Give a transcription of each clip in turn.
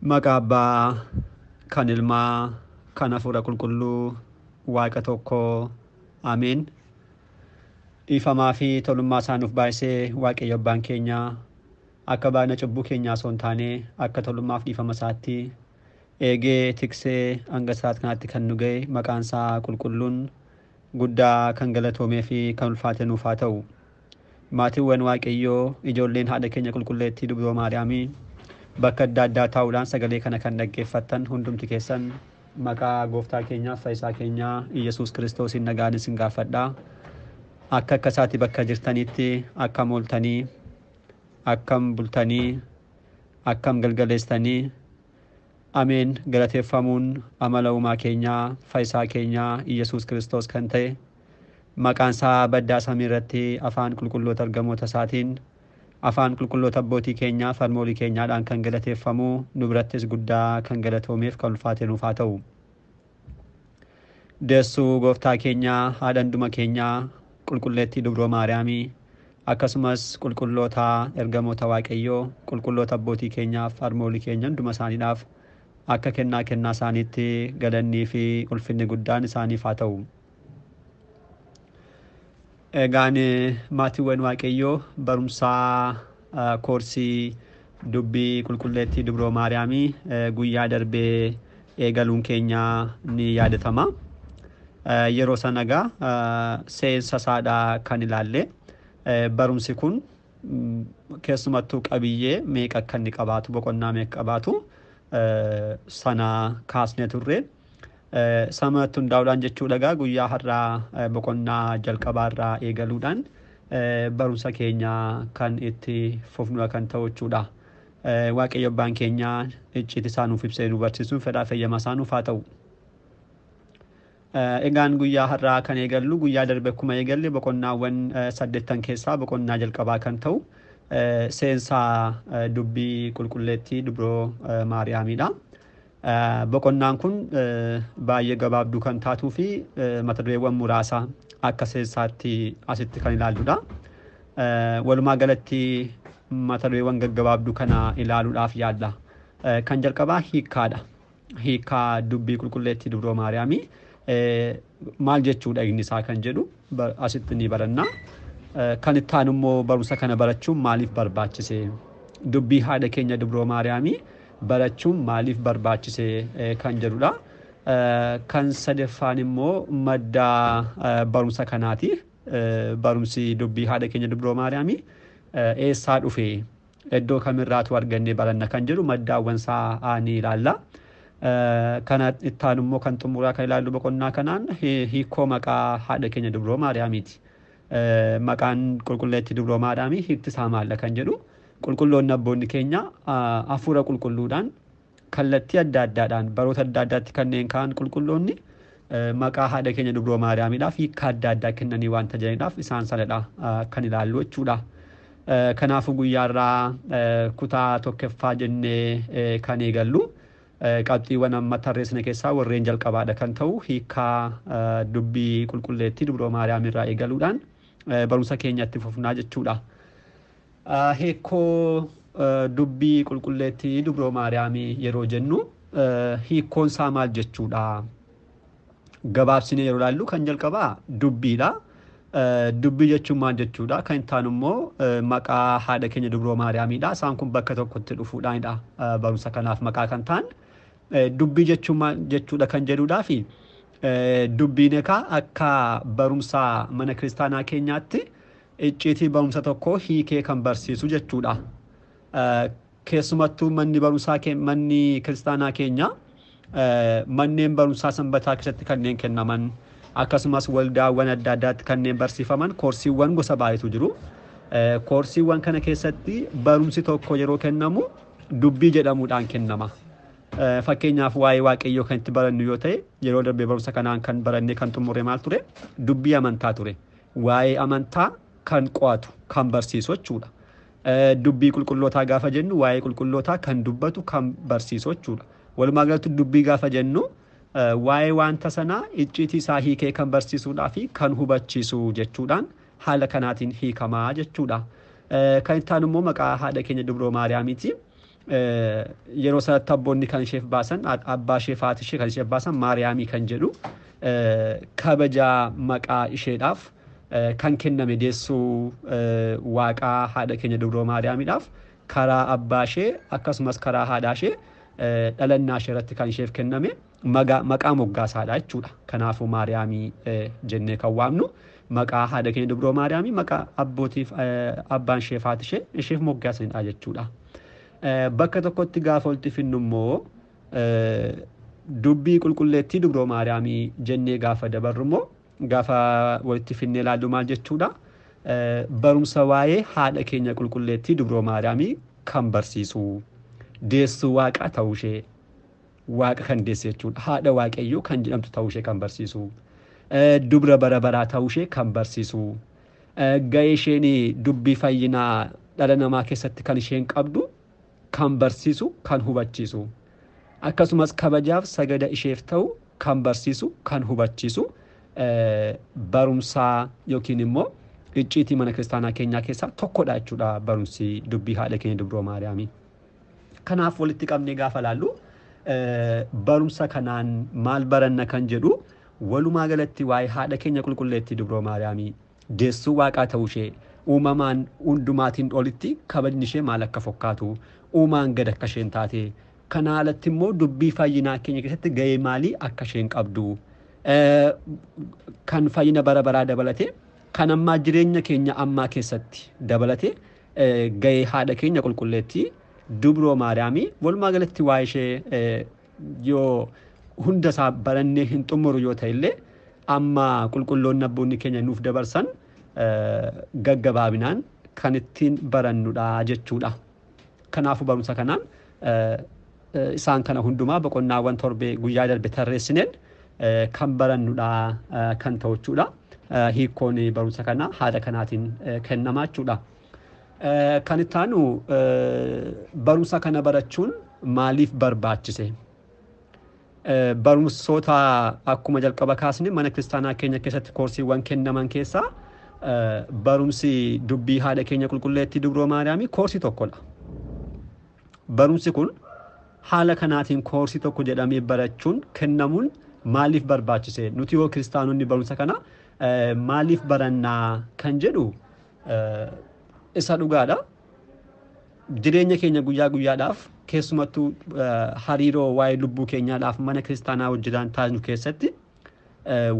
Maqaa Abbaa kan Ilmaa kan Hafuura Qulqulluu Waaqa tokkoo Ameen. Dhiifamaa fi tolummaa isaa nuuf baay'isee Waaqayyo Abbaan keenya akka baay'ina cubbuu keenyaa osoo hin taane akka tolummaaf dhiifama isaatti eegee tiksee hanga sa'aat kanaatti kan nu ga'e maqaan isaa qulqulluun guddaa kan galatoomee fi kan ulfaate nuuf haa ta'u. Maatiiwwan Waaqayyoo ijoolleen haadha keenya qulqulleettii Dubroo Maariyaamii bakka adda addaa taa'uudhaan sagalee kana kan dhaggeeffattan hundumti keessan maqaa gooftaa keenyaaf fayyisaa keenyaa Iyyasuus Kiristoosiin nagaan isin gaafadha. Akka akka isaatti bakka jirtanitti akkam ooltanii, akkam bultanii, akkam galgaleessitanii, ameen galateeffamuun amala uumaa keenyaa fayyisaa keenyaa Iyyasuus Kiristoos kan ta'e maqaan isaa baddaa samii irratti afaan qulqulloota ergamoota isaatiin afaan qulqulloota abbootii keenyaa farmoolii keenyaadhaan kan galateeffamu nu birattis guddaa kan galatoomeef kan ulfaate nuuf haa ta'u. Deessuu gooftaa keenyaa haadha hunduma keenyaa qulqulleettii Dubroo Maariyaamii akkasumas qulqulloota ergamoota Waaqayyoo qulqulloota abbootii keenyaaf harmoolii keenya hunduma isaaniidhaaf akka kennaa kennaa isaaniitti galannii fi ulfinni guddaan isaaniif haa ta'u. Egaan maatiiwwan Waaqayyoo barumsaa koorsii dubbii qulqulleettii Dubroo Maariyaamii guyyaa darbee eegaluun keenya ni yaadatama. Yeroo sana egaa seensa isaadhaa kan ilaalle barumsi kun keessumattuu qabiyyee meeqa akka inni qabaatu boqonnaa meeqa qabaatu sana kaasne turre. Sanatti hundaa'uudhaan jechuudha egaa guyyaa har'aa boqonnaa jalqabaarraa eegaluudhaan barumsa keenya kan itti fufnudha kan ta'u jechuudha. Waaqayyo abbaan keenya icciitii isaa nuuf ibsee nu barsiisuun fedhaa fayyama isaa nuuf haa ta'u. Egaan guyyaa har'aa kan eegallu guyyaa darbe akkuma eegalle boqonnaawwan 8 keessaa boqonnaa jalqabaa kan ta'u seensaa dubbii qulqulleettii Dubroo Maariyaamiidha. Boqonnaan kun baay'ee gabaabduu kan taatuu fi mata dureewwan muraasa akka seensaatti asitti kan ilaalludha. Walumaa galatti mata dureewwan gaggabaabduu kana ilaaluudhaaf yaalla. Kan jalqabaa hiikkaadha. Hiikkaa dubbii qulqulleettii Dubroo Maariyaamii maal jechuudha inni isaa kan jedhu asitti ni baranna. Kan itti aanu immoo barumsa kana barachuun maaliif barbaachise? Dubbii haadha keenya Dubroo Maariyaamii barachuun maaliif barbaachise kan jedhudha. Kan sadaffaan immoo madda barumsa kanaati. Barumsi dubbii haadha keenya Dubroo Maariyaamii eessaa dhufe? Iddoo kamirraatu argannee baranna kan jedhu maddaawwan isaa ni ilaalla. Kana itti aanu immoo kan xumuraa kan ilaallu boqonnaa kanaan hiikoo maqaa haadha keenya Dubroo Maariyaamiiti. Maqaan qulqulleettii Dubroo Maariyaamii hiikti isaa maalla kan jedhu qulqulloonni abboonni keenya hafuura qulqulluudhaan kallattii adda addaadhaan baroota adda addaatti kanneen ka'an qulqulloonni maqaa haadha keenya Dubroo Maariyaamiidhaaf hiika adda addaa kennanii waan tajaajilaaf isaan sanadha kan ilaallu jechuudha. Kanaafuu guyyaarraa kutaa tokkoffaa jennee kan eegallu qabxiiwwan amma tarreessine keessaa warreen jalqabaadha kan ta'u hiikaa dubbii qulqulleettii Dubroo Maariyaam irraa eegaluudhaan barumsa keenyatti fufnaa jechuudha. Hiikoo dubbii qulqulleettii Dubroo Maariyaamii yeroo jennu hiikkoon isaa maal jechuudha? Gabaabsinee yeroo ilaallu kan jalqabaa dubbiidha. Dubbii jechuun maal jechuudha? Kan itti aanu immoo maqaa haadha keenya Dubroo Maariyaamiidha. Isaan kun bakka tokkotti dhufuudhaanidha barumsa kanaaf maqaa kan ta'an. Dubbii jechuun maal jechuudha kan jedhuudhaa fi dubbiin egaa akka barumsa mana kiristaanaa keenyaatti icciitii barumsa tokkoo hiikee kan barsiisu jechuudha. Keessumattuu manni barumsaa manni kiristaanaa keenya manneen barumsaa sanbataa keessatti kanneen kennaman akkasumas waldaawwan adda addaatti kanneen barsiifaman koorsiiwwan gosa baay'eetu jiru. Koorsiiwwan kana keessatti barumsi tokko yeroo kennamu dubbii jedhamuudhaan kennama. Fakkeenyaaf waa'ee Waaqayyoo kan itti barannu yoo ta'e yeroo darbee barumsa kanaan kan barannee kan xumurre maal ture? Dubbii amantaa ture. Waa'ee amantaa kan qo'atu kan barsiisu jechuudha. Dubbii qulqullootaa gaafa jennu waa'ee qulqullootaa kan dubbatu kan barsiisu jechuudha. Walumaa galatti dubbii gaafa jennu waa'ee wanta sanaa icciitii isaa hiikee kan barsiisuudhaa fi kan hubachiisu jechuudhaan haala kanaatiin hiikamaa jechuudha. Kan itti aanu immoo maqaa haadha keenya Dubroo Maariyaamiiti. Yeroo sanatti abboonni kan isheef baasan, abbaa ishee fi haati ishee kan isheef baasan Maariyaamii kan jedhu kabaja maqaa isheedhaaf kan kenname deessuu waaqaa haadha keenya Dubroo Maariyaamiidhaaf karaa abbaa ishee akkasumas karaa haadhaa ishee dhalannaa ishee irratti kan isheef kenname maqaa moggaasaadha jechuudha. Kanaafuu Maariyaamii jennee kan waamnu maqaa haadha keenya Dubroo Maariyaamii maqaa abbootiif abbaan ishee fi haati ishee isheef moggaasanidha jechuudha. Bakka tokkotti gaafa walitti finnu immoo dubbii qulqulleettii Dubroo Maariyaamii jennee gaafa dabarru immoo gaafa walitti finnee ilaallu maal jechuudha? Barumsa waa'ee haadha keenya qulqulleettii Dubroo Maariyaamii kan barsiisu deessuu waaqaa ta'uu ishee, waaqa kan deesse jechuudha. Haadha Waaqayyoo kan jedhamtu ta'uu ishee kan barsiisu, dubra bara baraa ta'uu ishee kan barsiisu, ga'ee isheen dubbii fayyinaa dhala namaa keessatti kan isheen qabdu kan barsiisu, kan hubachiisu, akkasumas kabajaaf sagada isheef ta'u kan barsiisu, kan hubachiisu barumsaa yookiin immoo icciitii mana kiristaanaa keenyaa keessaa tokkodha jechuudha barumsi dubbii haadha keenya Dubroo Maariyaamii. Kanaaf walitti qabnee gaafa laallu barumsa kanaan maal baranna kan jedhu, walumaa galatti waa'ee haadha keenya qulqulleettii Dubroo Maariyaamii deessuu waaqaa ta'uu ishee, uumamaan hundumaatiin olitti kabajni ishee maal akka fakkaatu, uumaan gad akka isheen taate, kana alatti immoo dubbii fayyinaa keenya keessatti ga'ee maalii akka isheen qabdu, kan fayyina bara baraa dabalatee kan ammaa jireenya keenya ammaa keessatti dabalatee ga'ee haadha keenya qulqulleettii Dubroo Maariyaamii walumaa galatti waa'ee ishee yoo hunda isaa barannee hin xumuru yoo ta'e illee amma qulqulloonni abboonni keenya nuuf dabarsan gaggabaabinaan kan ittiin barannudha jechuudha. Kanaafuu barumsa kanaan isaan kana hundumaa boqonnaawwan torbee guyyaa darbe tarreessineen kan barannudha kan ta'u jechuudha. Hiikkoon barumsa kanaa haala kanaatiin kennamaa jechuudha. Kan itti aanu, barumsa kana barachuun maaliif barbaachise? Barumsoota akkuma jalqaba kaasne mana kiristaanaa keenya keessatti koorsiiwwan kennaman keessaa barumsi dubbii haadha keenya qulqulleettii Dubroo Maariyaamii koorsii tokkodha. Barumsi kun haala kanaatiin koorsii tokko jedhamee barachuun kennamuun maaliif barbaachise? Nuti yoo kiristaanonni barumsa kana maaliif barannaa kan jedhu isa dhugaadha. Jireenya keenya guyyaa guyyaadhaaf, keessumattuu hariiroo waa'ee lubbuu keenyaadhaaf mana kiristaanaa wajjin taasisnu keessatti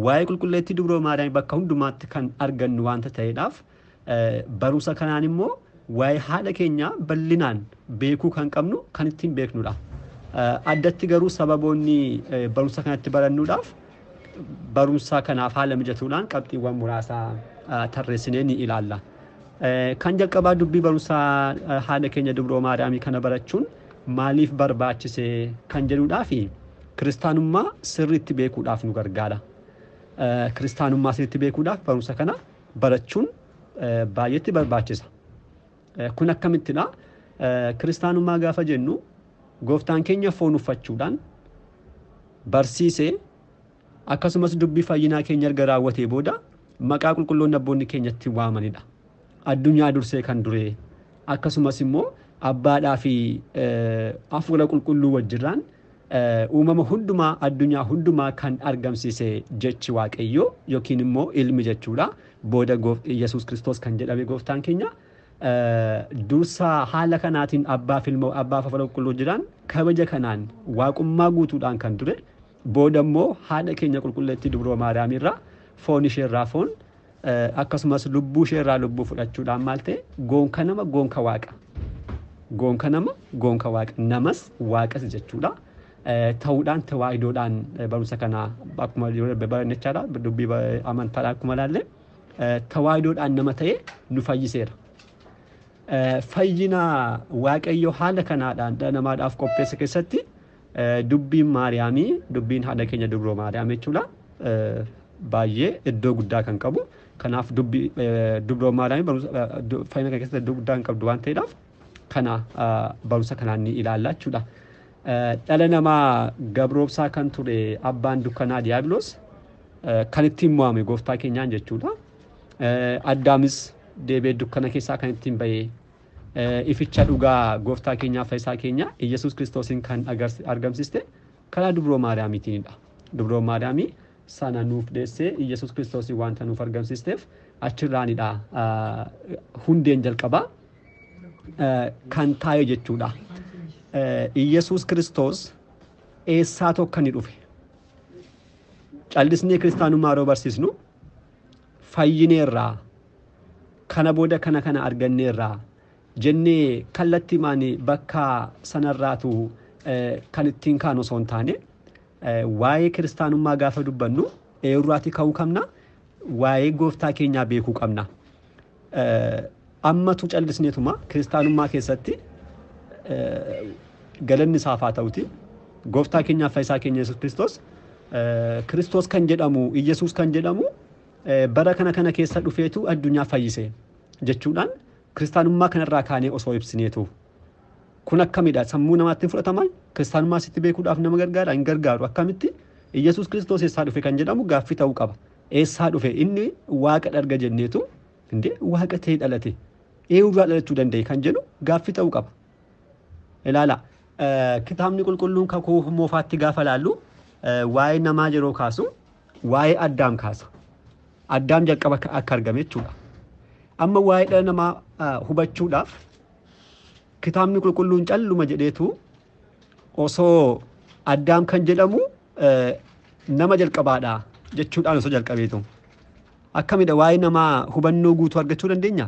waa'ee qulqulleettii Dubroo Maariyaamii bakka hundumaatti kan argannu waanta ta'eedhaaf barumsa kanaan immoo waa'ee haadha keenyaa bal'inaan beekuu kan qabnu kan ittiin beeknudha. Addatti garuu sababoonni barumsa kanatti barannuudhaaf barumsa kanaaf haala mijatuudhaan qabxiiwwan muraasa tarreessinee ni ilaalla. Kan jalqabaa dubbii barumsaa haadha keenya Dubroo Maariyaamii kana barachuun maaliif barbaachise kan jedhuudhaa fi kiristaanummaa sirriitti beekuudhaaf nu gargaara. Kiristaanummaa sirriitti beekuudhaaf barumsa kana barachuun baay'eetti barbaachisa. Kun akkamittidha? Kiristaanummaa gaafa jennu gooftaan keenya foon uffachuudhaan barsiisee akkasumas dubbii fayyinaa keenya erga raawwatee booda maqaa qulqulloonni abboonni keenyatti waamanidha. Addunyaa dursee kan duree akkasumas immoo abbaadhaa fi hafuura qulqulluu wajjirraan uumama hundumaa, addunyaa hundumaa kan argamsiise jechi Waaqayyoo yookiin immoo ilmi jechuudha. Booda Yesuus Kiristoos kan jedhame gooftaan keenya dursa haala kanaatiin abbaa fi ilma, abbaa fi hafuura qulqulluu jiraan kabaja kanaan waaqummaa guutuudhaan kan ture, booda immoo haadha keenya qulqulleettii Dubroo Maariyaam irraa foon isheerraa foon akkasumas lubbuu isheerraa lubbuu fudhachuudhaan maal ta'e? Goonka nama goonka waaqa, goonka nama goonka waaqa, namas waaqas jechuudha. Ta'uudhaan tawaahidoodhaan barumsa kana akkuma yeroo darbe baranne jechaadha, dubbii amantaadhaan akkuma ilaalle tawaahidoodhaan nama ta'e nu fayyiseera. Fayyina Waaqayyo haala kanaadhaan dhala namaadhaaf qopheesse keessatti dubbiin Maariyaamii, dubbiin haadha keenya Dubroo Maariyaam jechuudha, baay'ee iddoo guddaa kan qabu. Kanaaf dubbii Dubroo Maariyaamii barumsa fayyina kana keessatti iddoo guddaa kan qabdu waan ta'eedhaaf kana barumsa kanaan ni ilaalla jechuudha. Dhala namaa gabroobsaa kan ture abbaan dukkanaa Diiyaabiloos kan ittiin mo'ame gooftaa keenyaan jechuudha. Addaamis deebi'ee dukkana keessaa kan ittiin bahee Ificha dhugaa gooftaa keenyaa fayyisaa keenya Iyyasuus Kiristoosiin kan argamsiiste karaa dubroo Maariyaamiitiinidha. Dubroo Maariyaamii sana nuuf deessee Iyyasuus Kiristoosiin wanta nuuf argamsiisteef achirraanidha hundeen jalqabaa kan taa'e jechuudha. Iyyasuus Kiristoos eessaa tokko ni dhufe? Callisnee kiristaanummaa yeroo barsiisnu fayyineerraa kana booda kana kana arganneerraa jennee kallattiimaan bakka sanarraatu kan ittiin kaanu osoo hin taane waa'ee kiristaanummaa gaafa dubbannu eenyurraatii ka'uu qabna, waa'ee gooftaa keenyaa beekuu qabna. Ammatu callisneetuma kiristaanummaa keessatti galanni isaaf haa ta'uti gooftaa keenyaaf fayyisaa keenya Yesuus Kiristoos Kiristoos kan jedhamu Iyyasuus kan jedhamu bara kana kana keessa dhufeetu addunyaa fayyise jechuudhaan kiristaanummaa kanarraa kaanee osoo ibsineetu. Kun akkamidha? Sammuu namaatti fudhatama? Kiristaanummaa sitti beekuudhaaf nama gargaara? Hin gargaaru. Akkamitti? Iyyasuus Kiristoos eessaa dhufe kan jedhamu gaaffii ta'uu qaba. Eessaa dhufe? Inni waaqa dharga jenneetu indee waaqa ta'ee dhalate. Eenyurraa dhalachuu danda'e kan jedhu gaaffii ta'uu qaba. Ilaala. Kitaabni qulqulluun kakuu moofaatti gaafa laallu waa'ee namaa yeroo kaasu waa'ee Addaam kaasa. Addaam jalqaba akka argame jechuudha. Amma waa'ee dhala namaa hubachuudhaaf kitaabni qulqulluun calluma jedheetu osoo Addaam kan jedhamu nama jalqabaadha jechuudhaan osoo jalqabeetu. Akkamidha waa'ee namaa hubannoo guutuu argachuu dandeenya?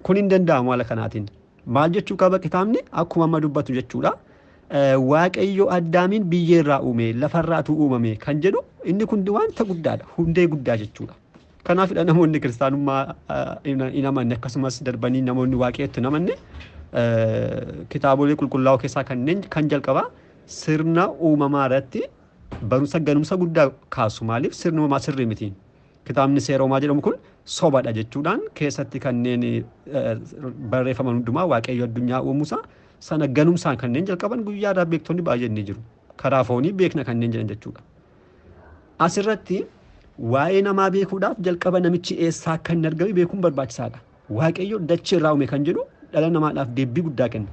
Kun hin danda'amu haala kanaatiin. Maal jechuu qaba kitaabni? Akkuma amma dubbatu jechuudha. Waaqayyo Addaamiin biyyeerraa uume, lafarraatu uumame kan jedhu inni kun wanta guddaadha, hundee guddaa jechuudha. Kanaafidha namoonni kiristaanummaa hin amanne akkasumas darbanii namoonni waaqayyotti hin amanne kitaabolee qulqullaa'oo keessaa kanneen kan jalqabaa sirna uumamaa irratti barumsa ganumsa guddaa kaasu. Maaliif sirni uumamaa sirrii miti? Kitaabni seera uumaa jedhamu kun sobadha jechuudhaan keessatti kanneen barreeffaman hundumaa waaqayyo addunyaa uumuusaa sana ganumsaan kanneen jalqaban guyyaadhaa beektonni baay'een ni jiru. Karaa foonii beekna kanneen jedhan jechuudha. Asirratti waa'ee namaa beekuudhaaf jalqaba namichi eessaa akka inni argame beekuun barbaachisaadha. Waaqayyo dachee irraa uume kan jedhu dhala namaadhaaf deebii guddaa kenna.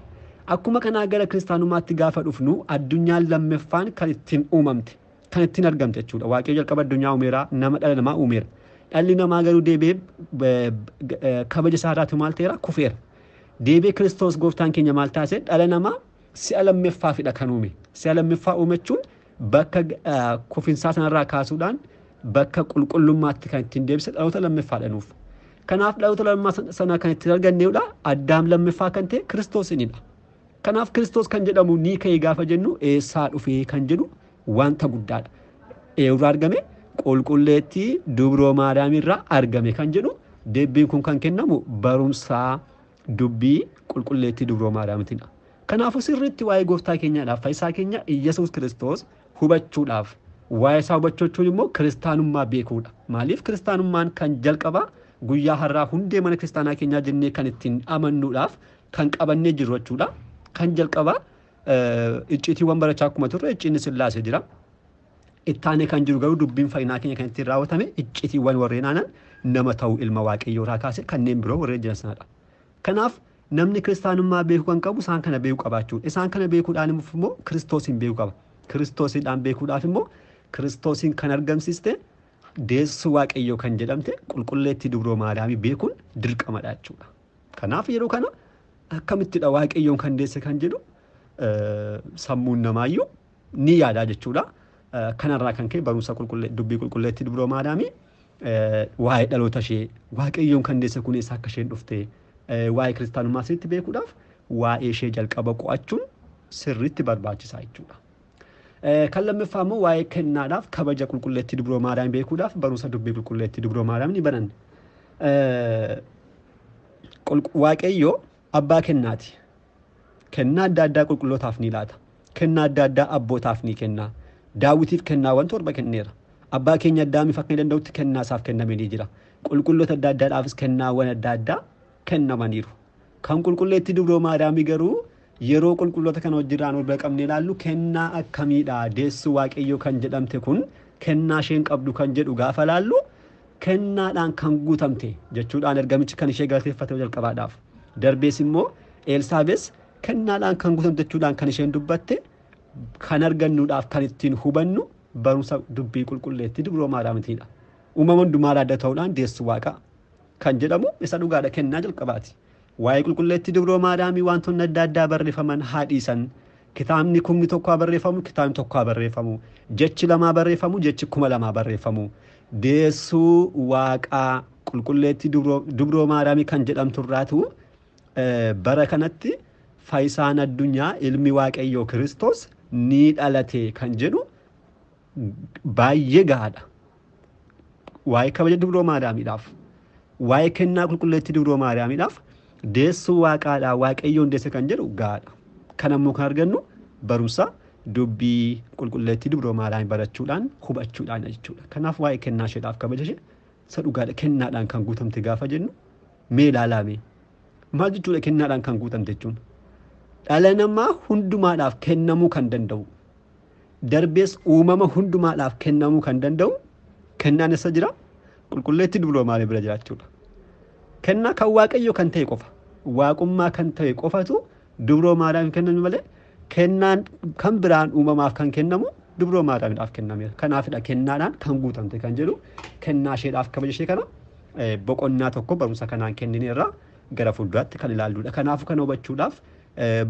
Akkuma kanaa gara kiristaanummaatti gaafa dhufnu addunyaan lammaffaan kan ittiin uumamte, kan ittiin argamte jechuudha. Waaqayyo jalqaba addunyaa uumeera, nama dhala namaa uumeera. Dhalli namaa garuu deebi'ee kabaja isaa irraatu maal ta'eera? Kufeera. Deebi'ee Kiristoos gooftaan keenya maal taasise? Dhala namaa si'a lammaffaafidha kan uume. Si'a lammaffaa uume jechuun bakka kufinsaa sanarraa kaasuudhaan bakka qulqullummaatti kan ittiin deebise dhaloota lammaffaadha nuuf. Kanaaf dhaloota lammaffaa sana kan ittiin arganneedha. Addaam lammaffaa kan ta'e Kiristoosinidha. Kanaaf Kiristoos kan jedhamu ni ka'e gaafa jennu eessaa dhufee kan jedhu wanta guddaadha. Eenyurraa argame? Qulqulleettii Dubroo Maariyaamirraa argame kan jedhu deebiin kun kan kennamu barumsaa dubbii qulqulleettii Dubroo Maariyaamiitiidha. Kanaafuu sirriitti waa'ee gooftaa keenyaadhaaf fayyisaa keenya Iyyasuus Kiristoos hubachuudhaaf waa'ee isaa hubachuu jechuun immoo kiristaanummaa beekuudha. Maaliif kiristaanummaan kan jalqabaa guyyaa har'aa hundee mana kiristaanaa keenyaa jennee kan ittiin amannuudhaaf kan qabannee jirru jechuudha. Kan jalqabaa icciitiiwwan barachaa akkuma turre icciinni sillaasee jira. Ittaanee kan jiru garuu dubbiin fayyinaa keenya kan ittiin raawwatame icciitiiwwan warreen aanan nama ta'uu ilma waaqayyoo irraa kaase kanneen biroo warreen jiran sanadha. Kanaaf namni kiristaanummaa beekuu kan qabu isaan kana beekuu qabaachuudha. Isaan kana beekuudhaan immoo Kiristoosiin beekuu qaba. Kiristoosiidhaan beekuudhaaf immoo Kiristoosiin kan argamsiiste deessuu waaqayyoo kan jedhamte qulqulleettii Dubroo Maariyaamii beekuun dirqamadha jechuudha. Kanaaf yeroo kana akkamittidha waaqayyoon kan deesse kan jedhu sammuun namaayyuu ni yaadaa jechuudha. Kanarraa kan ka'e barumsa dubbii qulqulleettii Dubroo Maariyaamii waa'ee dhaloota ishee waaqayyoon kan deesse kun eessa akka isheen dhufte waa'ee kiristaanummaa sirriitti beekuudhaaf waa'ee ishee jalqaba qo'achuun sirriitti barbaachisaa jechuudha. Kan lammaffaa immoo waa'ee kennaadhaaf kabaja qulqulleettii Dubroo Maariyaamii beekuudhaaf barumsa dubbii qulqulleettii Dubroo Maariyaamii ni baranna. Waaqayyo abbaa kennaati. Kennaa adda addaa qulqullootaaf ni laata. Kennaa adda addaa abbootaaf ni kenna. Daawitiif kennaawwan 7 kenneera. Abbaa keenya Addaamiif akka inni danda'utti kennaa isaaf kenname ni jira. Qulqulloota adda addaadhaafis kennaawwan adda addaa kennamaniiru. Kan qulqulleettii Dubroo Maariyaamii garuu yeroo qulqulloota kana wajjirraan wal bira qabnee ilaallu kennaa akkamiidha deessuu waaqayyoo kan jedhamte kun kennaa isheen qabdu kan jedhu gaafa laallu kennaadhaan kan guutamte jechuudhaan ergamichi kan ishee galateeffate jalqabaadhaaf. Darbees immoo Elsaabees kennaadhaan kan guutamte jechuudhaan kan isheen dubbatte kan argannuudhaaf kan ittiin hubannu barumsa dubbii qulqulleettii Dubroo Maariyaamitiidha. Uumama hundumaa adda ta'uudhaan deessu Waaqa kan jedhamu isa dhugaadha, kennaa jalqabaati. Waa'ee qulqulleettii Dubroo Maariyaamii wantoonni adda addaa barreeffaman haa dhiisan. Kitaabni kumni tokko haa barreeffamu, kitaabni tokko haa barreeffamu. Jechi lamaa barreeffamu, jechi 2000 barreeffamu. Deessuu Waaqaa qulqulleettii Dubroo Maariyaamii kan jedhamtu irraatu bara kanatti fayyisaan addunyaa ilmi Waaqayyoo Kiristoos ni dhalate kan jedhu baay'ee gahaadha. Waa'ee kabaja Dubroo Maariyaamiidhaaf, waa'ee kennaa qulqulleettii Dubroo Maariyaamiidhaaf deessuu Waaqaadhaa Waaqayyoon deesse kan jedhu gahaadha. Kan ammoo kan argannu barumsa dubbii qulqulleettii Dubroo Maariyaamii barachuudhaan hubachuudhaan jechuudha. Kanaaf waa'ee kennaa isheedhaaf kabaja ishee isa dhugaadha, kennaadhaan kan guutamte gaafa jennu mee ilaalaame. Maal jechuudha kennaadhaan kan guutamte jechuun? Dhala namaa hundumaadhaaf kennamuu kan danda'u, darbees uumama hundumaadhaaf kennamuu kan danda'u kennaan eessa jira? Qulqulleettii Dubroo Maariyaamii bira jiraachuudha. Kennaa kan Waaqayyo kan ta'e qofa, waaqummaa kan ta'e qofatu Dubroo Maariyaamiif kennamu malee kennaan kan biraan uumamaaf kan kennamu Dubroo Maariyaamiidhaaf kennameera. Kanaafidha kennaadhaan kan guutamte kan jedhu kennaa isheedhaaf kabaja ishee kana boqonnaa tokko barumsa kanaan kennineerra gara fuulduraatti kan ilaalludha. Kanaafuu kana hubachuudhaaf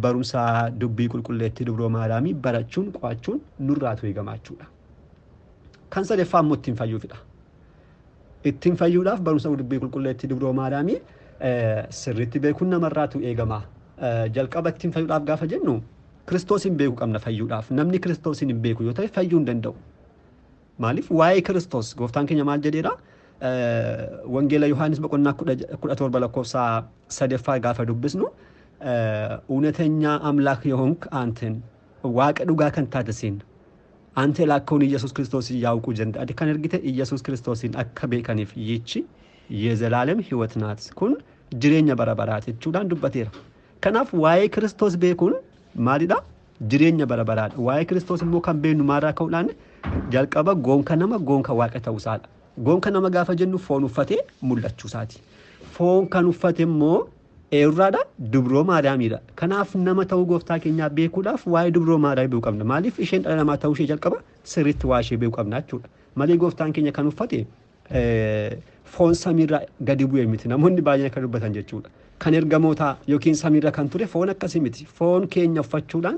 barumsa dubbii qulqulleettii Dubroo Maariyaamii barachuun qo'achuun nurraatu eegama jechuudha. Kan sadaffaa immoo ittiin fayyuufidha. Ittiin fayyuudhaaf barumsa dubbii qulqulleettii Dubroo Maariyaamii sirriitti beekuun namarraatu eegama. Jalqaba ittiin fayyuudhaaf gaafa jennu Kiristoosin beekuu qabna fayyuudhaaf. Namni Kiristoosin hin beeku yoo ta'e fayyuu hin danda'u. Maaliif? Waa'ee Kiristoos gooftaan keenya maal jedheera? Wangeela Yohaannis boqonnaa 17 lakkoofsa 3 gaafa dubbisnu እውነተኛ አምላክ የሆንክ አንተን Waaqa dhugaa kan taate siin አንተ የላከውን ኢየሱስ ክርስቶስን ያውቁ ዘንድ ati kan ergite Iyyasuus Kiristoosiin akka beekaniif yichi የዘላለም ሕይወት ናት kun jireenya bara baraati jechuudhaan dubbateera. Kanaaf waa'ee Kiristoos beekuun maalidha? Jireenya bara baraadha. Waa'ee Kiristoos immoo kan beeknu maalirraa ka'uudhaan jalqaba goonka nama goonka Waaqa ta'uusaadha. Goonka nama gaafa jennu foon uffatee mul'achuusaati. Foon kan uffate immoo eenyurraadha? Dubroo Maariyaamiidha. Kanaaf nama ta'uu gooftaa keenyaa beekuudhaaf waa'ee Dubroo Maariyaamii beekuu qabna. Maaliif isheen dhala namaa ta'uu ishee jalqaba sirriitti waa'ee ishee beekuu qabna jechuudha. Malee gooftaan keenya kan uffate foon samiirraa gadi bu'e miti. Namoonni baay'een akka dubbatan jechuudha. Kan ergamootaa yookiin samiirra kan ture foon akkasii miti. Foon keenya uffachuudhaan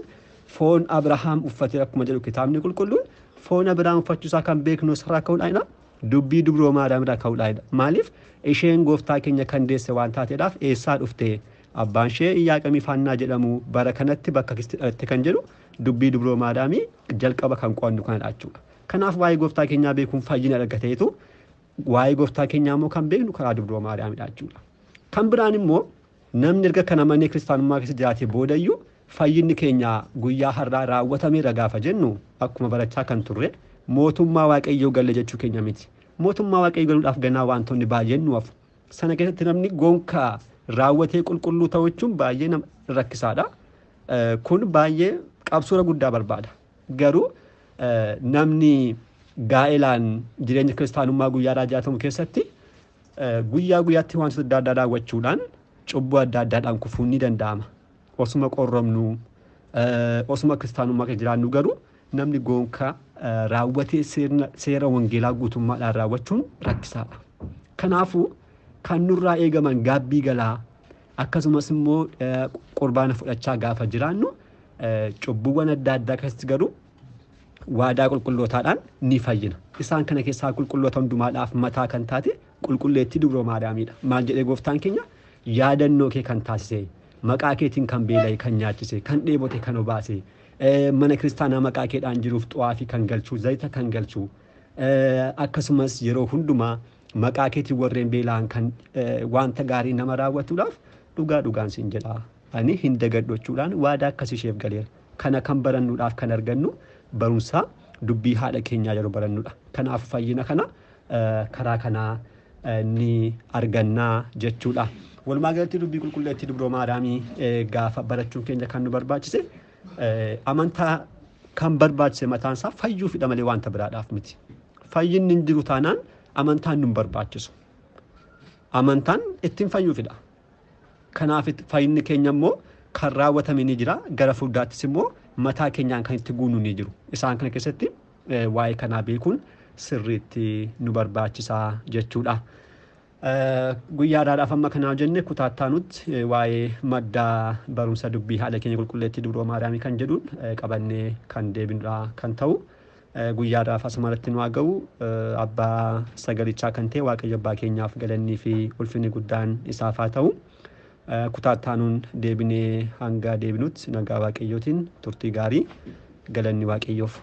foon Abrahaam uffate akkuma jedhu kitaabni qulqulluun foon Abrahaam uffachuusaa kan beeknu sarara ka'uudhaanidha. Dubbii Dubroo Maariyaam irraa ka'uudhaanidha. Maaliif isheen gooftaa keenya kan deesse waan taateedhaaf eessaa dhufte? Abbaan ishee Iyyaaqamii Faannaa jedhamu bara kanatti bakka akkasitti dhalatte kan jedhu dubbii Dubroo Maariyaamii jalqaba kan qo'annu kanadha jechuudha. Kanaaf waa'ee gooftaa keenyaa beekuun fayyina argateetu waa'ee gooftaa keenyaa immoo kan beeknu karaa Dubroo Maariyaamidha jechuudha. Kan biraan immoo namni erga kana manee kiristaanummaa keessa jiraate boodayyuu fayyinni keenya guyyaa har'aa raawwatameera gaafa jennu akkuma barachaa kan turre mootummaa Waaqayyoo galle jechuu keenya miti. Mootummaa Waaqayyoo galuudhaaf ganaa wantoonni baay'een nu hafu. Sana keessatti namni gonkaa raawwatee qulqulluu ta'uu jechuun baay'ee nama rakkisaadha. Kun baay'ee qabsuura guddaa barbaada. Garuu namni gaa'elaan jireenya kiristaanummaa guyyaa jiraatamu keessatti guyyaa guyyaatti wantoota adda addaa raawwachuudhaan cubbuu adda addaadhaan kufuun ni danda'ama. Osuma qorromnu osuma kiristaanummaa keessa jiraannu garuu namni gonkaa raawwatee seera wangeelaa guutummaadhaan raawwachuun rakkisaadha. Kanaafuu kan nurraa eegaman gaabbii galaa akkasumas immoo qurbaana fudhachaa gaafa jiraannu cubbuuwwan adda addaa keessatti garuu waadaa qulqullootaadhaan ni fayyina. Isaan kana keessaa qulqulloota hundumaadhaaf mataa kan taate qulqulleettii Dubroo Maariyaamiidha. Maal jedhee gooftaan keenya? Yaadannoo kee kan taasise, maqaa keetiin kan beela'e kan nyaachise, kan dheebote kan obaase, mana kiristaanaa maqaa keedhaan jiruuf xawaafii kan galchu, zayita kan galchu, akkasumas yeroo hundumaa maqaa keetiin warreen beela'an kan wanta gaarii nama raawwatuudhaaf dhugaa dhugaan siin jedha. Ani hin dagadhu jechuudhaan waadaa akkas isheef galeera. Kana kan barannuudhaaf kan argannu barumsa dubbii haadha keenyaa yeroo barannudha. Kanaaf fayyina kana karaa kanaa ni argannaa jechuudha. Walumaa galatti dubbii qulqulleettii Dubroo Maariyaamii gaafa barachuun keenya kan nu barbaachise amantaa kan barbaachise mataan isaa fayyuufidha malee wanta biraadhaaf miti. Fayyinni hin jiru taanaan amantaan nu hin barbaachisu. Amantaan ittiin fayyuufidha. Kanaaf fayyinni keenya immoo kan raawwatame ni jira. Gara fuulduraattis immoo mataa keenyaan kan itti guunnu ni jiru. Isaan kana keessatti waa'ee kanaa beekuun sirriitti nu barbaachisaa jechuudha. Guyyaadhaadhaaf amma kanaa jenne kutaa itti waa'ee madda barumsa dubbii haadha keenya qulqulleettii Dubroo Maariyaamii kan jedhuun qabannee kan deebinudha kan ta'u. Guyyaadhaaf asumarratti nu haa ga'u. Abbaa sagalichaa kan ta'e Waaqayyo abbaa keenyaaf galannii fi ulfinni guddaan isaaf haa ta'u. Kutaa itti deebinee hanga deebinutti nagaa Waaqayyootiin turtii gaarii, galanni Waaqayyoof.